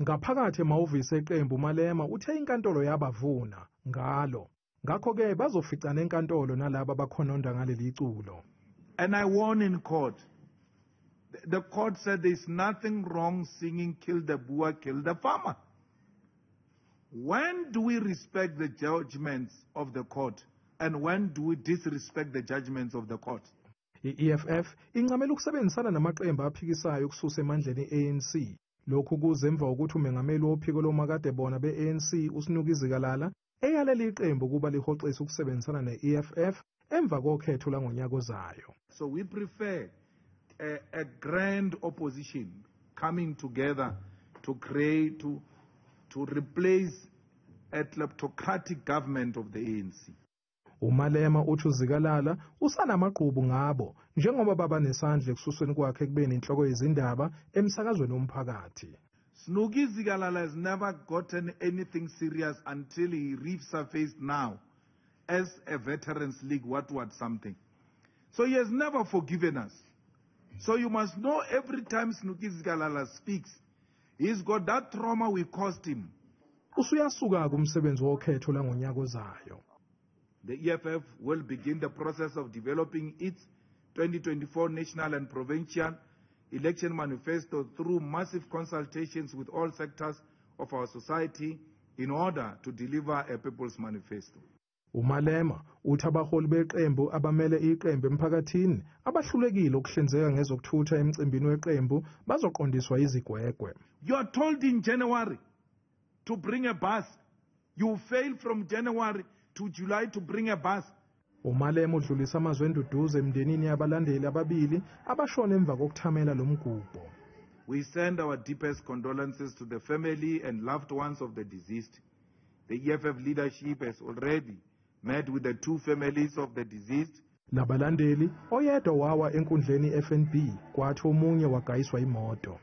Ngaphakathi emahhovisi eqembu, Malema uthe inkantolo yabavuna ngalo. Ngakho-ke bazoficana enkantolo nalabo abakhononda ngaleli culo. And I won in court. The court said there's nothing wrong singing "Kill the Boer, kill the farmer." When do we respect the judgments of the court? And when do we disrespect the judgments of the court? I-EFF incamela ukusebenzisana namaqembu aphikisayo ukususa emandleni i-ANC. Lokhu kuze emva kokuthi umengameli wophiko lomakadebona be-ANC, uSnuki Zikalala, eyalela iqembu ukuba lihoxise ukusebenzisana ne-EFF emva kokhetho langonyaka ozayo. So we prefer a grand opposition coming together to create, to replace a kleptocratic government of the ANC. UMalema uthi uZikalala usanamagqubu ngabo njengoba baba nesandla ekususweni kwakhe ekubeni inhloko yezindaba emsakazweni womphakathi. Snuki Zikalala has never gotten anything serious until he resurfaced now as a Veterans League what something. So he has never forgiven us. So you must know, every time Snuki Zikalala speaks, he's got that trauma we caused him. Usuyasuka kumsebenzi wokhetho langonyaka ozayo. The EFF will begin the process of developing its 2024 national and provincial election manifesto through massive consultations with all sectors of our society in order to deliver a people's manifesto. UMalema uthi abaholi beqembu abamele iqembu emphakathini abahlulekile ukuhlinzeka ngezokuthutha emcimbini weqembu bazoqondiswa izigwegwe. You are told in January to bring a bus. You fail from January to July to bring a bus. UMalema udlulisa amazwi enduduzo emndenini yabalandeli ababili abashona emva kokuthamela lo mgubho. We send our deepest condolences to the family and loved ones of the deceased. The EFF leadership has already met with the two families of the deceased. Labalandeli, oyedwa wawa enkundleni FNB, kwathi omunye wagayiswa imoto.